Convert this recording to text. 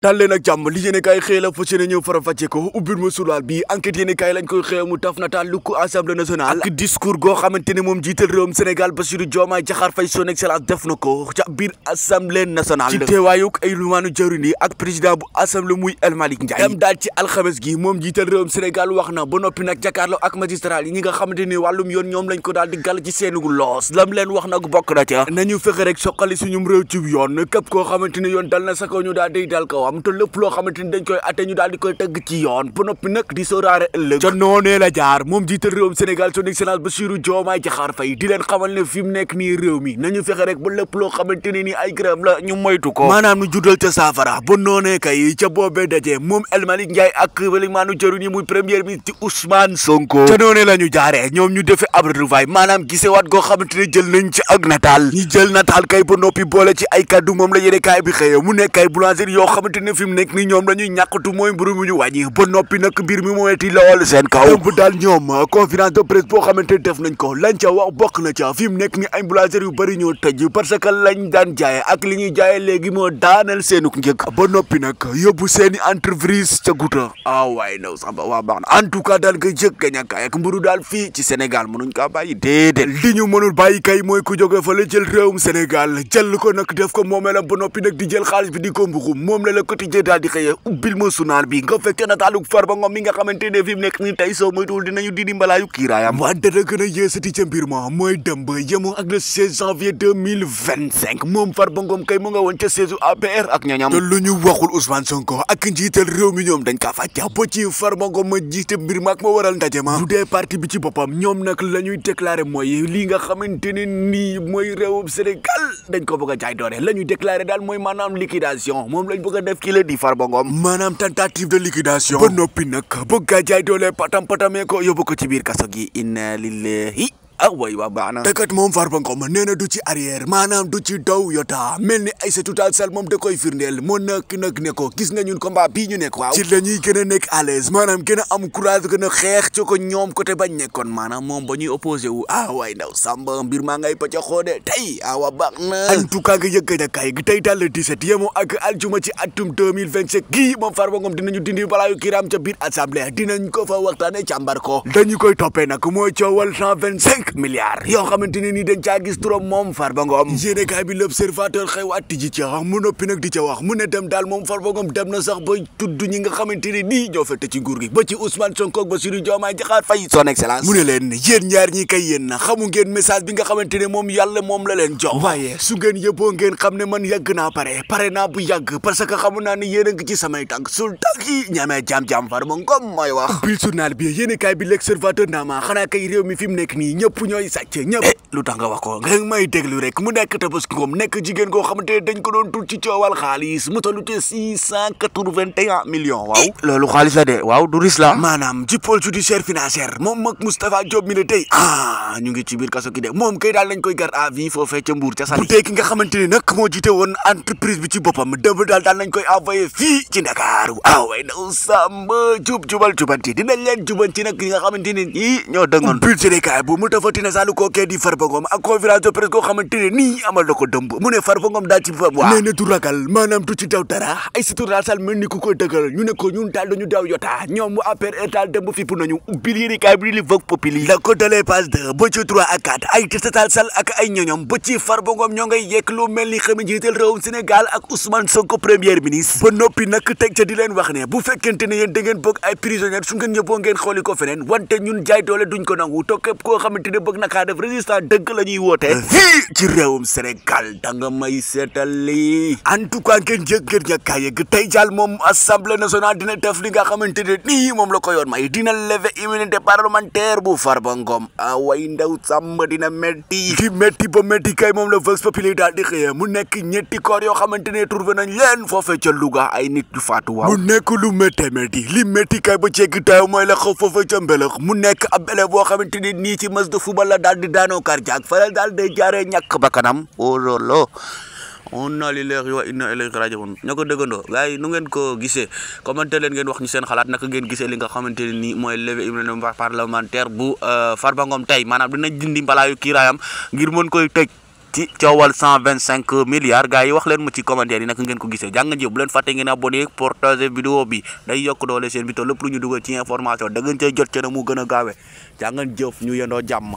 daal leen ak jàmm li yéene kaay xëy la fas yéene ñëw fara fàcce ko ubbil ma sulaal bi enquête yéene kaay lañ koy xëy mu taf nataal lu ko assemblée nationale ak discours goo xamante ne moom jiital réewum Sénégal Bassirou Diomaye Diakhar Faye son excellence def na ko ca biir assemblée nationale ci teewaayuk ay lumaanu jawriñ yi ak président bu assemblée muy El Malick Ndiaye dem daal ci alxames gi moom jiital réewum Sénégal wax na ba noppi nag jàkkaarloo ak magistrat yi ñi nga xamante ni wàllum yoon ñoom lañ ko daal di gàll ci seenugu loos lam leen wax nag bokk na ca nañu fexe rek soqali suñum réew ci yoon képp koo xamante ni yoon dal na sa kaw ñu daal di dal kaw am te lépp loo xamante ni dañ koy atte ñu daal di koy tëgg ci yoon ba noppi nag di sóoraale ëllëg ca noonee la jaar moom jiital réewum Sénégal son excellence Bassirou Diomaye Diakhar Faye di leen xamal ne fi mu nekk nii réew mi nañu fexe rek ba lépp loo xamante ne ni ay grève la ñu moytu ko maanaam nu juddal ca saafara ba noonee kay ca boobee daje moom El Malick Ndiaye ak limaanu jëriñ yi muy premier ministre Ousmane Sonko ca noonee la ñu jaaree ñoom ñu defe ab retrouvaille maanaam gisewaat goo xamante ne jël nañ ci ak nataal ñi jël nataal kay ba noppi boole ci ay kaddu moom la yéene kaay bi xëye mu nekk ay boulangerie yoo xamante ne fi mu nekk ni ñoom la ñuy ñàkkatu mooy mburu mu ñu wàññi ba noppi nag mbir mi moometi lool seen kaw bu daal ñoom conférence de presse boo xamante ne def nañ ko lañ ca wax bokk na ca fi mu nekk ni ay boulangerie yu bëri ñoo tëj parce que lañ daan jaaye ak li ñuy jaaye léegi moo daanal seenuk njëg ba noppi nag yóbbu seeni entreprise ca guta waay naw sax ba waa baax na en tout cas daal nga jëg ka ñàkkaay ak mburu daal fii ci Sénégal mënuñ kaa bàyyi déedéet li ñu mënul bàyyi kay mooy ku jóge fa la jël réewum Sénégal jël ko nag def ko moomee la ba noppi nag di jël xaalis bi di ko mbuxum moom la quotidien daal di xëyee ubbil ma sunaal bi nga fekk nataalu Farba Ngom mi nga xamante ne fi mu nekk ni tey soo moytuwul dinañu dindi mbalaayu kiiraayam wante da gën a yéesati ca mbir ma mooy dëmb yemoo ak le 16 janvier 2025 moom Farba Ngom kay mu nga woon ca siège APR ak ñoñam te lu ñu waxul Ousmane Sonko ak njiital réew mi ñoom dañ kaa fàtte ba ci Farba Ngom ma jiite mbir ma ak ma waral ndaje ma bu dee parti bi ci boppam ñoom nag la ñuy déclaré mooy lii nga xamante ne nii mooy réewum Sénégal dañ ko bëgg a jaay doole la ñuy déclaré daal mooy maanaam liquidation moom lañ bëgg a def ki la di Farba Ngom maanaam tentative de liquidation ba noppi nag bëgg a jaay doole patamee ko yóbbu ko ci biir kaso gi inna lillahi way waa baax na te kat moom Farba Ngom nee na du ci arrière maanaam du ci daw yota mel ni Aïssatou Tall Sall moom da koy firndeel moo nag ne ko gis nga ñun combat bii ñu nekk waaw ci la ñuy gën a nekk à l'aise maanaam gën a am courage gën a xeex ci ko ñoom côté bañ nekkoon maanaam moom ba ñuy opposé wu waay ndaw samba mbir maa ngay pëcca xoode tey waa baax na en tout cas nga yëg a kay gi tey daal le 17 yemoo ak aljuma ci atum 2025 gii moom Farba Ngom dinañu dindi balaayu kiiraam ca biir assemblée dinañ ko fa waxtaane càmbar ko dañu koy toppee nag mooy coowal 125 milliards yoo xamante ne ni dañ caa gis turam moom Farba Ngom yéene kaay bi l'observateur xëywaat ji ca mu noppi nag di ca wax mu ne dem daal moom Farba Ngom dem na sax ba tudd ñi nga xamante ne nii ñoo fete ci nguur gi ba ci Ousmane Sonko ak Bassirou Diomaye Diakhar Faye son excellence mu ne leen yéen ñaar ñi kay yéen na xamu ngeen message bi nga xamante ne moom yàlla moom la leen jox waaye su ngeen yëppoo ngeen xam ne man yàgg naa pare naa bu yàgg parce que xamu naa ne yéen a ngi ci samay tànk sul tànk yi ñamee jam-jam Farba Ngom mooy wax bil journal bi yéene kaay bi l'observateur naa ma xanaa kay réew mi fi mu nekk nii ñëpp ñooy sàcc ñëpp lu tax nga wax ko nga may déglu rek mu nekk Tabaski Ngom nekk jigéen koo xamante ne dañ ko doon tul ci coowal xaalis mu tollu te 681 millions waaw loolu xaalis la de waaw du ris la maanaam ci pôle judiciaire financière moom mag Moustapha Diop mi ne tey ñu ngi ci biir kaso gi de moom kay daal lañ koy gar à vie foofee ca Mbour ca Saly bu tey ki nga xamante ne nag moo jiite woon entreprise bi ci boppam dëbb daal nañ koy envoyé fii ci Ndakaaru way naw samba jubal jubanti dinañ leen jubanti nag ki nga xamante ne nii ñoo dëngoon budget bu mu tafatina salu kookee di Farba Ngom ak conférence de presse koo xamante ne nii amal na ko dëmb mu ne Farba Ngom daal ci fam waa nee na du ragal maanaam du ci daw dara Aïssatou Tall Sall mel ni ku koy dëggal ñu ne ko ñun daal dañu daw yota ñoom mu APR état dëmb fipp nañu bil yéri kaay bi li Vox Populi la ko dalee page 2 ba ci 3 ak 4 Aïssatou Tall Sall ak ay ñoñom ba ci Farba Ngom ñoo ngay yekk lu mel ni xam njiital réewum Sénégal ak Ousmane Sonko premier ministre ba noppi nag teg ca di leen wax ne bu fekkente ne yéen da ngeen bëgg ay prisonniers su ngeen ñëppoo ngeen xooli ko feneen wante ñun jaay doole duñ ko nangu to képp koo xamante ne bëgg na kaa def résistant dëgg la ñuy woote fii ci réewum Sénégal da nga may seetal lii en tout cas ngeen jëg ngeen ñàkkaa yëg tey jàll moom assemblée nationale dina def li nga xamante ne nii moom la ko yoon may dina lever immunité parlementaire bu Farba Ngom way ndaw sàmm dina métti di métti ba métti kay moom la Vox Populi daal di xëyee mu nekk ñetti corps yoo xamante ne trouvé nañ leen foofee ca Louga ay nit yu faatu waaw mu nekk lu métti li métti kay ba jéggi taw mooy la xaw foofee ca Mbelax mu nekk ab élève boo xamante ne nii ci match de football la daal di daanoo cardiaque faral daal day jaaree ñàkk bakkanam ololo inna lillahi wa inna ilayhi raji'un ñoo ko déggandoo gars yi nu ngeen ko gisee commenté leen ngeen wax ñu seen xalaat naka ngeen gisee li nga xamante ne nii mooy levée immunité parlementaire bu Farba Ngom tey maanaam dinañ dindi mbalaayu kiiraayam ngir mën koy tëj ci coowal 125 milliards gars yi wax leen mu ci commentaire yi naka ngeen ko gisee jàngan jëf bu leen fàtte ngeen abonné partager vidéo bi day yokk doole seen bi te lépp lu ñu dugal ci information da ngeen cay jot ca na mu gën a gaawee jàngan jëf ñu yendoo jàmm